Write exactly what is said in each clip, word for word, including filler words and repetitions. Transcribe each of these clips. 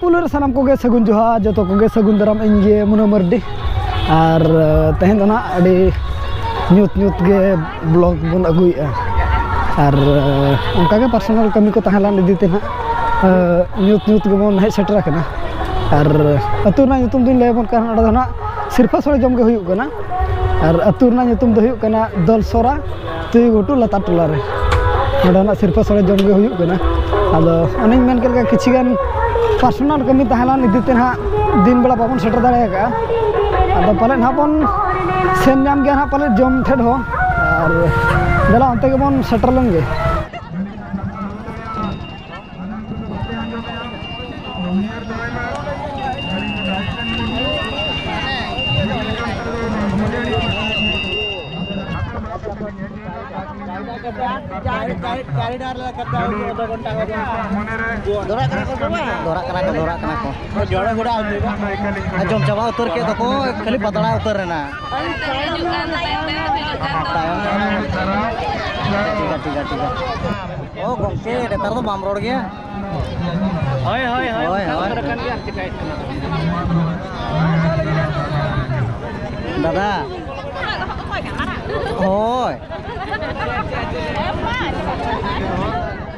ᱯᱩᱭᱞᱩ ᱨᱮ ᱥᱟᱱᱟᱢ ᱠᱚᱜᱮ ᱥᱟᱹᱜᱩᱱ ᱡᱚᱦᱟᱨ, ᱡᱚᱛᱚ ᱠᱚᱜᱮ ᱥᱟᱹᱜᱩᱱ ᱫᱟᱨᱟᱢ᱾ ᱤᱧ ᱜᱮ ᱢᱩᱱᱟᱹ ᱢᱟᱹᱨᱰᱤ᱾ ᱟᱨ ᱛᱮᱦᱮᱧ ᱫᱚ ᱱᱟᱦᱟᱜ ᱟᱹᱰᱤ ᱧᱩᱛ ᱧᱩᱛ ᱜᱮ ᱵᱞᱚᱜ ᱵᱚᱱ ᱟᱹᱜᱩᱭᱮᱫᱼᱟ᱾ ᱟᱨ ᱚᱱᱠᱟᱜᱮ ᱯᱟᱨᱥᱚᱱᱟᱞ ᱠᱟᱹᱢᱤ ᱠᱚ ᱛᱟᱦᱮᱸ ᱞᱮᱱ ᱤᱫᱤ ᱛᱮ ᱱᱟᱦᱟᱜ ᱧᱩᱛ ᱧᱩᱛ ᱜᱮᱵᱚᱱ ᱦᱮᱡ ᱥᱮᱴᱮᱨ ᱟᱠᱟᱱᱟ᱾ ᱟᱨ ᱟᱹᱛᱩ ᱨᱮᱱᱟᱜ ᱧᱩᱛᱩᱢ ᱫᱚᱧ ᱞᱟᱹᱭ ᱟᱵᱚᱱ ᱠᱟᱱᱟ, ᱱᱚᱰᱮ ᱫᱚ ᱱᱟᱦᱟᱜ ᱥᱤᱨᱯᱷᱟᱹ ᱥᱚᱲᱮ ᱡᱚᱢ ᱜᱮ ᱦᱩᱭᱩᱜ ᱠᱟᱱᱟ᱾ ᱟᱨ ᱟᱹᱛᱩ ᱨᱮᱱᱟᱜ ᱧᱩᱛᱩᱢ ᱫᱚ ᱦᱩᱭᱩᱜ ᱠᱟᱱᱟ ᱫᱚᱞᱥᱚᱨᱟ ᱛᱩᱭᱩ ᱜᱷᱩᱴᱩ ᱞᱟᱛᱟᱨ ᱴᱚᱞᱟ ᱨᱮ᱾ ᱱᱚᱰᱮᱱᱟᱜ ᱥᱤᱨᱯᱟᱹ ᱥᱚᱲᱮ ᱡᱚᱢ ᱜᱮ ᱦᱩᱭᱩᱜ ᱠᱟᱱᱟ᱾ ᱟᱫᱚ ᱚᱱᱮᱧ ᱢᱮᱱ ᱠᱮᱫ ᱞᱮᱠᱟ, ᱠᱤᱪᱷᱤ ᱜᱟᱱ ᱯᱟᱨᱥᱚᱱᱟᱞ ᱠᱟᱹᱢᱤ ᱛᱟᱦᱮᱸ ᱞᱮᱱ ᱤᱫᱤ ᱛᱮ ᱱᱟᱦᱟᱜ ᱫᱤᱱ ᱵᱮᱲᱟ ᱵᱟᱵᱚᱱ ᱥᱮᱴᱮᱨ ᱫᱟᱲᱮ ᱟᱠᱟᱫᱼᱟ᱾ ᱟᱫᱚ ᱯᱟᱞᱮᱫ ᱱᱟᱦᱟᱜ ᱵᱚᱱ ᱥᱮᱱ ᱧᱟᱢ ᱜᱮᱭᱟ ᱱᱟᱦᱟᱜ ᱯᱟᱞᱮᱫ ᱡᱚᱢ ᱴᱷᱮᱱ ᱦᱚᱸ᱾ ᱟᱨ ᱫᱮᱞᱟ ᱚᱱᱛᱮ ᱜᱮᱵᱚᱱ ᱥᱮᱴᱮᱨ ᱞᱮᱱ ᱜᱮ᱾ ᱫᱚᱨᱟᱜ ᱠᱟᱱᱟ ᱠᱚ, ᱫᱚᱨᱟᱜ ᱠᱟᱱᱟ ᱠᱚ, ᱫᱚᱨᱟᱜ ᱠᱟᱱᱟ ᱠᱚ᱾ ᱫᱚᱨᱟᱜ ᱠᱟᱱᱟ ᱠᱚ, ᱫᱚᱨᱟᱜ ᱠᱟᱱᱟ ᱠᱚ᱾ ᱟᱨ ᱡᱚᱢ ᱪᱟᱵᱟ ᱩᱛᱟᱹᱨ ᱠᱮᱫ ᱫᱚᱠᱚ, ᱠᱷᱟᱹᱞᱤ ᱯᱟᱛᱲᱟ ᱩᱛᱟᱹᱨ ᱮᱱᱟ᱾ ᱦᱤᱡᱩᱜ ᱠᱟᱱ ᱫᱚ ᱛᱟᱭᱚᱢ ᱛᱟᱭᱚᱢ ᱛᱮ ᱦᱤᱡᱩᱜ ᱠᱟᱱ ᱫᱚ᱾ ᱴᱷᱤᱠ ᱜᱮᱭᱟ, ᱴᱷᱤᱠ ᱜᱮᱭᱟ, ᱴᱷᱤᱠ ᱜᱮᱭᱟ᱾ ᱚ ᱜᱚᱢᱠᱮ, ᱱᱮᱛᱟᱨ ᱫᱚ ᱵᱟᱢ ᱨᱚᱲ ᱜᱮᱭᱟ᱾ ᱦᱳᱭ, ᱦᱳᱭ, ᱦᱳᱭ, ᱦᱳᱭ, ᱚᱱᱠᱟ ᱦᱳᱭ᱾ ᱩᱛᱟᱹᱨ ᱟᱠᱟᱱ ᱜᱮᱭᱟ, ᱟᱨ ᱪᱤᱠᱟᱹᱭᱮᱫ ᱠᱟᱱᱟ? ᱫᱟᱫᱟ᱾ ᱦᱳᱭ᱾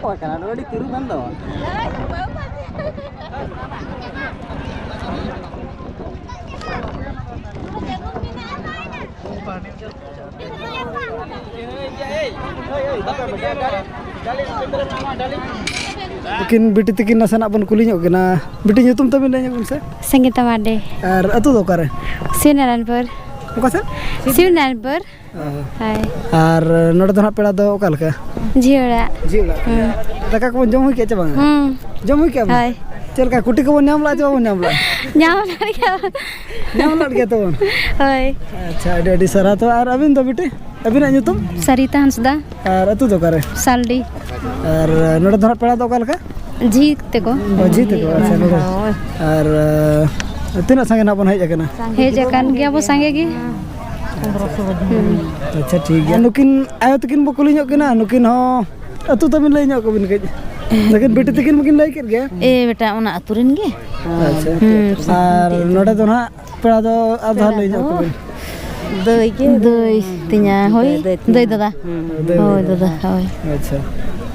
ᱚᱠᱚᱭ ᱠᱟᱱᱟ ᱱᱚᱰᱮ ᱛᱤᱨᱩ ᱠᱟᱱ ᱫᱚ? ᱱᱩᱠᱤᱱ ᱵᱤᱴᱤ ᱛᱟᱹᱠᱤᱱ ᱱᱟᱥᱮᱱᱟᱜ ᱵᱚᱱ ᱠᱩᱞᱤ ᱧᱚᱜ ᱠᱤᱱᱟ᱾ ᱵᱤᱴᱤ, ᱧᱩᱛᱩᱢ ᱛᱟᱵᱤᱱ ᱞᱟᱹᱭ ᱧᱚᱜ ᱵᱤᱱ ᱥᱮ? ᱥᱚᱝᱜᱤᱛᱟ ᱢᱟᱨᱰᱤ᱾ ᱟᱨ ᱟᱹᱛᱩ ᱫᱚ ᱚᱠᱟᱨᱮ? ᱥᱤᱵᱱᱟᱨᱟᱭᱚᱱᱯᱩᱨ᱾ ᱚᱠᱟ ᱥᱮᱫ? ᱥᱤᱵᱱᱟᱨᱟᱭᱚᱱᱯᱩᱨ᱾ ᱚ᱾ ᱦᱳᱭ᱾ ᱟᱨ ᱱᱚᱰᱮ ᱫᱚ ᱱᱟᱦᱟᱜ ᱯᱮᱲᱟ ᱫᱚ ᱚᱠᱟ ᱞᱮᱠᱟ? ᱡᱷᱤ ᱚᱲᱟᱜ᱾ ᱡᱷᱤ ᱚᱲᱟᱜ᱾ ᱦᱩᱸ᱾ ᱫᱟᱠᱟ ᱠᱚᱵᱚᱱ ᱡᱚᱢ ᱦᱩᱭ ᱠᱮᱫᱼᱟ ᱪᱮ ᱵᱟᱝᱟ? ᱦᱩᱸ᱾ ᱡᱚᱢ ᱦᱩᱭ ᱠᱮᱫᱼᱟ ᱵᱚᱱ? ᱦᱳᱭ᱾ ᱪᱮᱫ ᱞᱮᱠᱟ, ᱠᱩᱴᱤ ᱠᱚᱵᱚᱱ ᱧᱟᱢ ᱞᱮᱫᱼᱟ ᱪᱮ ᱵᱟᱵᱚᱱ ᱧᱟᱢ ᱞᱮᱫᱼᱟ? ᱧᱟᱢ ᱞᱮᱫ ᱜᱮᱭᱟ ᱵᱚᱱ᱾ ᱧᱟᱢ ᱞᱮᱫ ᱜᱮᱭᱟ ᱛᱟᱵᱚᱱ? ᱦᱳᱭ᱾ ᱟᱪᱪᱷᱟ, ᱟᱹᱰᱤ ᱟᱹᱰᱤ ᱥᱟᱨᱦᱟᱣ᱾ ᱛᱚ, ᱟᱨ ᱟᱹᱵᱤᱱ ᱫᱚ ᱵᱤᱴᱤ? ᱟᱹᱵᱤᱱᱟᱜ ᱧᱩᱛᱩᱢ? ᱥᱟᱨᱤᱛᱟ ᱦᱟᱸᱥᱫᱟ᱾ ᱟᱨ ᱟᱹᱛᱩ ᱫᱚ ᱚᱠᱟᱨᱮ? ᱥᱟᱞᱰᱤ᱾ ᱟᱨ ᱱᱚᱰᱮ ᱫᱚ ᱱᱟᱦᱟᱜ ᱯᱮᱲᱟ ᱫᱚ ᱚᱠᱟ ᱞᱮᱠᱟ? ᱡᱷᱤ ᱛᱮᱠᱚ᱾ ᱚ, ᱡᱷᱤ ᱛᱮᱠᱚ, ᱟᱪᱪᱷᱟ, ᱱᱚᱰᱮ᱾ ᱦᱳᱭ᱾ ᱟᱨ, ᱟᱨ ᱛᱤᱱᱟᱹᱜ ᱥᱟᱸᱜᱮ ᱱᱟᱦᱟᱜ ᱵᱚᱱ ᱦᱮᱡ ᱟᱠᱟᱱᱟ? ᱦᱮᱡ ᱟᱠᱟᱱ ᱜᱮᱭᱟ ᱵᱚ ᱥᱟᱸᱜᱮ ᱜᱮ᱾ ᱦᱩᱸ᱾ ᱟᱪᱪᱷᱟ, ᱴᱷᱤᱠ ᱜᱮᱭᱟ᱾ ᱱᱩᱠᱤᱱ ᱟᱭᱳ ᱛᱟᱹᱠᱤᱱ ᱵᱚ ᱠᱩᱞᱤ ᱧᱚᱜ ᱠᱤᱱᱟ, ᱱᱩᱠᱤᱱ ᱦᱚᱸ ᱟᱹᱛᱩ ᱛᱟᱹᱵᱤᱱ ᱞᱟᱹᱭ ᱧᱚᱜ ᱠᱚᱵᱤᱱ ᱠᱟᱹᱡ᱾ ᱞᱮᱠᱤᱱ ᱵᱤᱴᱤ ᱛᱟᱹᱠᱤᱱ ᱢᱟᱠᱤᱱ ᱞᱟᱹᱭ ᱠᱮᱫ ᱜᱮ᱾ ᱮ ᱵᱮᱴᱟ, ᱚᱱᱟ ᱟᱹᱛᱩ ᱨᱮᱱ ᱜᱮ᱾ ᱟᱪᱪᱷᱟ᱾ ᱦᱩᱸ᱾ ᱟᱨ ᱱᱚᱰᱮ ᱫᱚ ᱱᱟᱦᱟᱜ ᱯᱮᱲᱟ ᱫᱚ ᱟᱨ ᱫᱷᱟᱣ ᱞᱟᱹᱭ ᱧᱚᱜ ᱠᱚᱵᱤᱱ᱾ ᱫᱟᱹᱭ ᱜᱮ᱾ ᱫᱟᱹᱭ ᱛᱤᱧᱟ, ᱦᱳᱭ᱾ ᱫᱟᱹᱭ ᱛᱤᱧᱟ᱾ ᱫᱟᱹᱭ ᱫᱟᱫᱟ᱾ ᱦᱩᱸ᱾ ᱫᱟᱹᱭ ᱦᱳᱭ, ᱫᱟᱫᱟ᱾ ᱫᱟᱫᱟ, ᱦᱳᱭ᱾ ᱟᱪᱪᱷᱟ᱾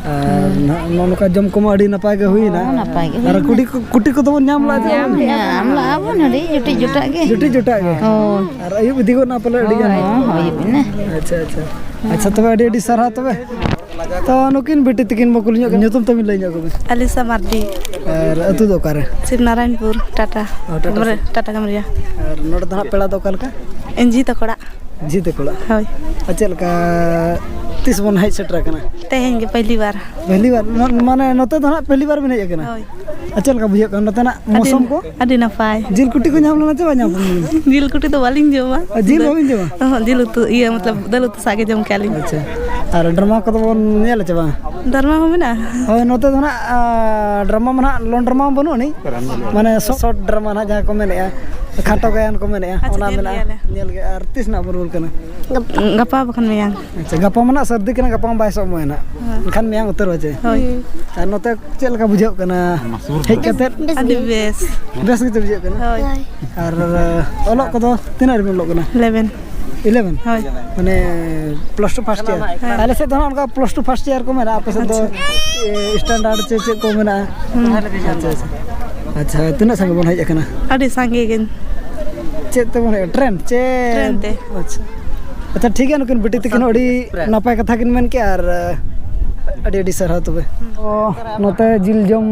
ᱟᱨ ᱱᱚᱜᱼᱚ ᱱᱚᱝᱠᱟ ᱡᱚᱢ ᱠᱚᱢᱟ ᱟᱹᱰᱤ ᱱᱟᱯᱟᱭ ᱜᱮ ᱦᱩᱭᱱᱟ᱾ ᱦᱚᱸ, ᱱᱟᱯᱟᱭ ᱜᱮ ᱟᱨ ᱦᱩᱭᱱᱟ᱾ ᱠᱩᱴᱤ ᱠᱚ, ᱠᱩᱴᱤ ᱠᱚᱫᱚ ᱵᱚᱱ ᱧᱟᱢ ᱞᱮᱫᱟ ᱪᱮ ᱵᱟᱝ? ᱧᱟᱢ ᱞᱮᱫᱼᱟ ᱵᱚᱱ ᱟᱹᱰᱤ ᱡᱩᱴᱤᱡ ᱡᱚᱴᱟᱜ ᱜᱮ᱾ ᱡᱩᱴᱤᱡ ᱡᱚᱴᱟᱜ ᱜᱮ᱾ ᱦᱳᱭ᱾ ᱟᱨ ᱟᱹᱭᱩᱵ ᱤᱫᱤ ᱜᱚᱫ ᱱᱟ ᱯᱟᱞᱮ ᱟᱹᱰᱤ ᱜᱟᱱ᱾ ᱦᱚᱸ, ᱦᱚᱸ, ᱟᱹᱭᱩᱵ ᱮᱱᱟ᱾ ᱟᱪᱪᱷᱟ, ᱟᱪᱪᱷᱟ᱾ ᱟᱪᱪᱷᱟ, ᱛᱚᱵᱮ ᱟᱹᱰᱤ ᱟᱹᱰᱤ ᱥᱟᱨᱦᱟᱣ ᱛᱚᱵᱮ᱾ ᱛᱚ ᱱᱩᱠᱤᱱ ᱵᱤᱴᱤ ᱛᱟᱹᱠᱤᱱ ᱵᱚ ᱠᱩᱞᱤ ᱧᱚᱜ ᱠᱤᱱ, ᱧᱩᱛᱩᱢ ᱛᱟᱹᱵᱤᱱ ᱞᱟᱹᱭ ᱧᱚᱜ ᱠᱚᱵᱤᱱ᱾ ᱟᱞᱤᱥᱟ ᱢᱟᱨᱰᱤ᱾ ᱟᱨ ᱟᱹᱛᱩ ᱫᱚ ᱚᱠᱟᱨᱮ? ᱥᱤᱵᱱᱟᱨᱟᱭᱚᱱᱯᱩᱨ, ᱴᱟᱴᱟ᱾ ᱚ, ᱴᱟᱴᱟ ᱠᱟᱢᱨᱤᱭᱟ, ᱥᱮᱫ᱾ ᱴᱟᱴᱟ ᱠᱟᱢᱨᱤᱭᱟ᱾ ᱟᱨ ᱱᱚᱰᱮ ᱫᱚ ᱦᱟᱸᱜ ᱯᱮᱲᱟ ᱫᱚ ᱚᱠᱟ ᱞᱮᱠᱟ? ᱡᱷᱤ ᱛᱟᱠᱚ ᱚᱲᱟᱜ᱾ ᱡᱷᱤ ᱛᱟᱠᱚ ᱚᱲᱟᱜ? ᱦᱳᱭ᱾ ᱟᱨ ᱪᱮᱫ ᱞᱮᱠᱟ, ᱛᱤᱥ ᱵᱚᱱ ᱦᱮᱡ ᱥᱮᱴᱮᱨ ᱟᱠᱟᱱᱟ? ᱛᱮᱦᱮᱧ ᱜᱮ ᱯᱮᱦᱞᱤ ᱵᱟᱨ᱾ ᱯᱮᱦᱞᱤ ᱵᱟᱨ, ᱢᱟ-, ᱢᱟᱱᱮ ᱱᱚᱛᱮ ᱫᱚ ᱦᱟᱸᱜ ᱯᱮᱦᱞᱤ ᱵᱟᱨ ᱵᱤᱱ ᱦᱮᱡ ᱟᱠᱟᱱᱟ? ᱦᱳᱭ᱾ ᱟᱨ ᱪᱮᱫ ᱞᱮᱠᱟ ᱵᱩᱡᱷᱟᱹᱜ ᱠᱟᱱᱟ ᱱᱚᱛᱮᱱᱟᱜ ᱟᱹᱰᱤ, ᱢᱳᱥᱚᱢ ᱠᱚ? ᱟᱹᱰᱤ ᱱᱟᱯᱟᱭ᱾ ᱡᱤᱞ ᱠᱩᱴᱤ ᱠᱚ ᱧᱟᱢ ᱞᱮᱱᱟ ᱪᱮ ᱵᱟᱝ ᱧᱟᱢ ᱞᱮᱱᱟ? ᱡᱤᱞ ᱠᱩᱴᱤ ᱫᱚ ᱵᱟᱹᱞᱤᱧ ᱡᱚᱢᱟ᱾ ᱟᱨ ᱡᱤᱞ ᱵᱟᱹᱵᱤᱱ ᱡᱚᱢᱟ? ᱚᱦᱚᱸ, ᱡᱤᱞ ᱩᱛᱩ, ᱤᱭᱟᱹ, ᱢᱚᱛᱞᱚᱵ, ᱫᱟᱹᱞ ᱩᱛᱩ ᱥᱟᱶ ᱜᱮ ᱡᱚᱢ ᱠᱮᱜᱼᱟ ᱞᱤᱧ᱾ ᱟᱪᱪᱷᱟ᱾ ᱟᱨ ᱰᱨᱟᱢᱟ ᱠᱚᱫᱚ ᱵᱚᱱ ᱧᱮᱞᱟ ᱪᱮ ᱵᱟᱝ? ᱰᱨᱟᱢᱟ ᱦᱚᱸ ᱢᱮᱱᱟᱜᱼᱟ᱾ ᱦᱳᱭ, ᱱᱚᱛᱮ ᱫᱚ ᱱᱟᱜ, ᱟ, ᱰᱨᱟᱢᱟ ᱢᱟ ᱱᱟᱜ, ᱞᱚᱝ ᱰᱨᱟᱢᱟ ᱢᱟ ᱵᱟᱹᱱᱩᱜ ᱟᱹᱱᱤᱡ᱾ ᱢᱟᱱᱮ, ᱥᱚ-, ᱥᱚᱨᱴ ᱰᱨᱟᱢᱟ ᱱᱟᱜ ᱡᱟᱦᱟᱸ ᱠᱚ ᱢᱮᱱᱮᱜᱼᱟ, ᱠᱷᱟᱴᱚ ᱜᱟᱭᱟᱱ ᱠᱚ ᱢᱮᱱᱮᱜᱼᱟ, ᱟᱪᱪᱷᱟ, ᱚᱱᱟ ᱧᱮᱞ ᱢᱮᱱᱟᱜᱼᱟ᱾ ᱜᱮᱭᱟᱞᱮ᱾ ᱧᱮᱞ ᱜᱮ᱾ ᱟᱨ ᱛᱤᱥ ᱱᱟᱜ ᱵᱚᱱ ᱨᱩᱣᱟᱹᱲ ᱠᱟᱱᱟ? ᱜᱟᱯ-, ᱜᱟᱯᱟ ᱵᱟᱠᱷᱟᱱ ᱢᱮᱭᱟᱝ᱾ ᱟᱪᱪᱷᱟ, ᱜᱟᱯᱟ ᱢᱟ ᱱᱟᱜ ᱥᱟᱹᱨᱫᱤ ᱠᱟᱱᱟ, ᱜᱟᱯᱟ ᱢᱟ ᱵᱟᱭ ᱥᱚᱢᱚᱭ ᱱᱟᱜ᱾ ᱦᱳᱭ᱾ ᱮᱱᱠᱷᱟᱱ ᱢᱮᱭᱟᱝ ᱩᱛᱟᱹᱨᱚᱜᱼᱟ ᱪᱮ? ᱦᱳᱭ᱾ ᱟᱨ ᱱᱚᱛᱮ ᱪᱮᱫ ᱞᱮᱠᱟ ᱵᱩᱡᱷᱟᱹᱜ ᱠᱟᱱᱟ ᱦᱮᱡ ᱠᱟᱛᱮᱫ? ᱟᱹᱰᱤ ᱵᱮᱥ᱾ ᱵᱮᱥ ᱜᱮ ᱵᱩᱡᱷᱟᱹᱜ ᱠᱟᱱᱟ? ᱦᱳᱭ᱾ ᱟᱨ ᱚᱞᱚᱜ ᱠᱚᱫᱚ ᱛᱤᱱᱟᱹᱜ ᱨᱮᱵᱤᱱ ᱚᱞᱚᱜ ᱠᱟᱱᱟ? ᱤᱞᱮᱵᱷᱮᱱ᱾ ᱤᱞᱮᱵᱷᱮᱱ? ᱦᱳᱭ᱾ ᱢᱟᱱᱮ plus two first year? ᱦᱳᱭ᱾ ᱟᱞᱮ ᱥᱮᱫ ᱫᱚ ᱦᱟᱸᱜ ᱚᱱᱠᱟ plus two first year ᱠᱚ ᱢᱮᱱᱟ, ᱟᱯᱮ ᱥᱮᱫ ᱫᱚ, ᱟᱪᱪᱷᱟ᱾ ᱮ, standard ᱪᱮ ᱪᱮᱫ ᱠᱚ ᱢᱮᱱᱟᱜᱼᱟ? ᱦᱩᱸ᱾ ᱟᱪᱪᱷᱟ, ᱟᱪᱪᱷᱟ᱾ ᱟᱪᱪᱷᱟ, ᱛᱤᱱᱟᱹᱜ ᱥᱟᱸᱜᱮ ᱵᱚᱱ ᱦᱮᱡ ᱟᱠᱟᱱᱟ? ᱟᱹᱰᱤ ᱥᱟᱸᱜᱮ ᱜᱮ᱾ ᱪᱮᱫ ᱛᱮᱵᱚᱱ ᱦᱮᱡ, ᱴᱨᱮᱱ ᱪᱮ? ᱴᱨᱮᱱ ᱛᱮ᱾ ᱟᱪᱪᱷᱟ᱾ ᱟᱪᱪᱷᱟ, ᱴᱷᱤᱠ ᱜᱮᱭᱟ, ᱱᱩᱠᱤᱱ ᱵᱤᱴᱤ ᱛᱟᱹᱠᱤᱱ ᱦᱚᱸ ᱟᱹᱰᱤ ᱱᱟᱯᱟᱭ ᱠᱟᱛᱷᱟ ᱠᱤᱱ ᱢᱮᱱ ᱠᱮᱜᱼᱟ, ᱟᱨ, ᱟᱹᱰᱤ ᱟᱹᱰᱤ ᱥᱟᱨᱦᱟᱣ ᱛᱚᱵᱮ᱾ ᱛᱚ, ᱱᱚᱛᱮ ᱡᱤᱞ ᱡᱚᱢ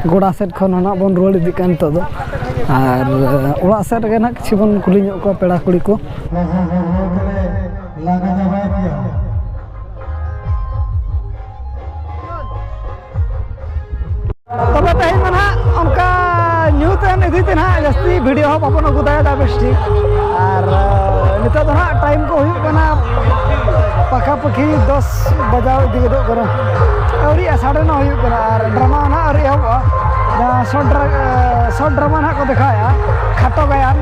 ᱜᱚᱰᱟ ᱥᱮᱫ ᱠᱷᱚᱱ ᱦᱚᱸ ᱱᱟᱜ ᱵᱚᱱ ᱨᱩᱣᱟᱹᱲ ᱤᱫᱤᱜ ᱠᱟᱱ ᱱᱤᱛᱚᱜ ᱫᱚ᱾ ᱟᱨ, ᱚᱲᱟᱜ ᱥᱮᱫ ᱨᱮᱜᱮ ᱱᱟᱜ ᱠᱤᱪᱷᱩ ᱵᱚᱱ ᱠᱩᱞᱤ ᱧᱚᱜ ᱠᱚᱣᱟ ᱯᱮᱲᱟ ᱠᱩᱲᱤ ᱠᱚ᱾ ᱛᱚᱵᱮ ᱛᱮᱦᱮᱧ ᱢᱟ ᱱᱟᱦᱟᱜ ᱚᱱᱠᱟ ᱧᱩᱛ ᱮᱱ ᱤᱫᱤ ᱛᱮ ᱱᱟᱦᱟᱜ ᱡᱟᱹᱥᱛᱤ video ᱦᱚᱸ ᱵᱟᱵᱚᱱ ᱟᱹᱜᱩ ᱫᱟᱲᱮᱭᱟᱫᱟ ᱵᱮᱥ ᱴᱷᱤᱠ᱾ ᱟᱨ, ᱟᱸ, ᱱᱤᱛᱚᱜ ᱫᱚ ᱱᱟᱦᱟᱜ time ᱠᱚ ᱦᱩᱭᱩᱜ ᱠᱟᱱᱟ ᱯᱟᱠᱷᱟ ᱯᱟᱹᱠᱷᱤ ᱫᱚᱥ ᱵᱟᱡᱟᱣ ᱤᱫᱤ ᱜᱚᱫᱚᱜ ᱠᱟᱱᱟ᱾ ᱟᱹᱣᱨᱤ ᱥᱟᱰᱮ ᱱᱟ ᱦᱩᱭᱩᱜ ᱠᱟᱱᱟ ᱟᱨ drama ᱱᱟᱦᱟᱜ ᱟᱹᱣᱨᱤ ᱮᱦᱚᱵᱚᱜᱼᱟ᱾ ᱡᱟᱦᱟᱸ short dra-, short drama ᱱᱟᱦᱟᱜ ᱠᱚ ᱫᱮᱠᱷᱟᱣᱮᱫᱼᱟ, ᱠᱷᱟᱴᱚ ᱜᱟᱭᱟᱱ᱾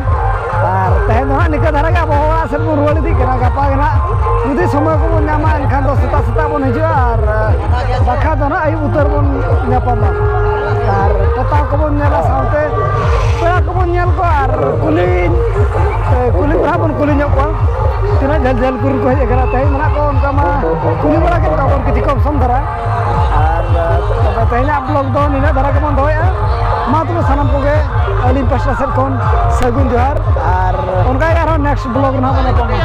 ᱟᱨ ᱛᱮᱦᱮᱧ ᱫᱚ ᱱᱟᱦᱟᱜ ᱱᱤᱝᱠᱟᱹ ᱫᱷᱟᱨᱟ ᱜᱮ, ᱟᱵᱚ ᱚᱲᱟᱜ ᱥᱮᱫ ᱵᱚᱱ ᱨᱩᱣᱟᱹᱲ ᱤᱫᱤᱜ ᱠᱟᱱᱟ᱾ ᱜᱟᱯᱟ ᱜᱮ ᱱᱟᱦᱟᱜ ᱡᱩᱫᱤ ᱥᱚᱢᱚᱭ ᱠᱚᱵᱚᱱ ᱧᱟᱢᱟ ᱮᱱᱠᱷᱟᱱ ᱫᱚ ᱥᱮᱛᱟᱜ ᱥᱮᱛᱟᱜ ᱵᱚᱱ ᱦᱤᱡᱩᱜᱼᱟ, ᱟᱨ ᱵᱟᱠᱷᱟᱱ ᱫᱚ ᱱᱟᱦᱟᱜ ᱟᱹᱭᱩᱵ ᱩᱛᱟᱹᱨ ᱵᱚᱱ ᱧᱟᱯᱟᱢᱟ᱾ ᱟᱨ ᱯᱚᱛᱟᱣ ᱠᱚᱵᱚᱱ ᱧᱮᱞᱟ, ᱥᱟᱶᱛᱮ ᱯᱮᱲᱟ ᱠᱚᱵᱚᱱ ᱧᱮᱞ ᱠᱚᱣᱟ ᱟᱨ ᱠᱩᱞᱤ, ᱮ, ᱠᱩᱞᱤ ᱠᱚ ᱦᱟᱸᱜ ᱵᱚᱱ ᱠᱩᱞᱤ ᱧᱚᱜ ᱠᱚᱣᱟ᱾ ᱛᱤᱱᱟᱹᱜ ᱡᱷᱟᱹᱞ ᱡᱷᱟᱹᱞ ᱠᱚᱨᱮᱱ ᱠᱚ ᱦᱮᱡ ᱟᱠᱟᱱᱟ, ᱛᱮᱦᱮᱧ ᱢᱮᱱᱟᱜ ᱠᱚ ᱚᱱᱠᱟ ᱢᱟ ᱠᱩᱞᱤ ᱵᱟᱲᱟ ᱠᱮᱫ ᱠᱚᱣᱟ ᱵᱚᱱ ᱠᱤᱪᱷᱩ ᱠᱚᱢ ᱥᱚᱢ ᱫᱷᱟᱨᱟ᱾ ᱟᱨ, ᱮ, ᱛᱚᱵᱮ ᱛᱮᱦᱮᱧᱟᱜ ᱵᱞᱚᱜ ᱫᱚ ᱱᱤᱱᱟᱹᱜ ᱫᱷᱟᱨᱟ ᱜᱮᱵᱚᱱ ᱫᱚᱦᱚᱭᱮᱫᱼᱟ᱾ ᱢᱟ ᱛᱚᱵᱮ ᱥᱟᱱᱟᱢ ᱠᱚᱜᱮ ᱟᱹᱞᱤᱧ ᱯᱟᱥᱴᱟ ᱥᱮᱫ ᱠᱷᱚᱱ ᱥᱟᱹᱜᱩᱱ ᱡᱚᱦᱟᱨ, ᱟᱨ ᱚᱱᱠᱟ ᱜᱮ ᱟᱨᱦᱚᱸ ᱱᱮᱠᱥᱴ ᱵᱞᱚᱜ ᱨᱮ ᱱᱟᱦᱟᱜ ᱵᱚᱱ ᱧᱟᱯᱟᱢᱟ᱾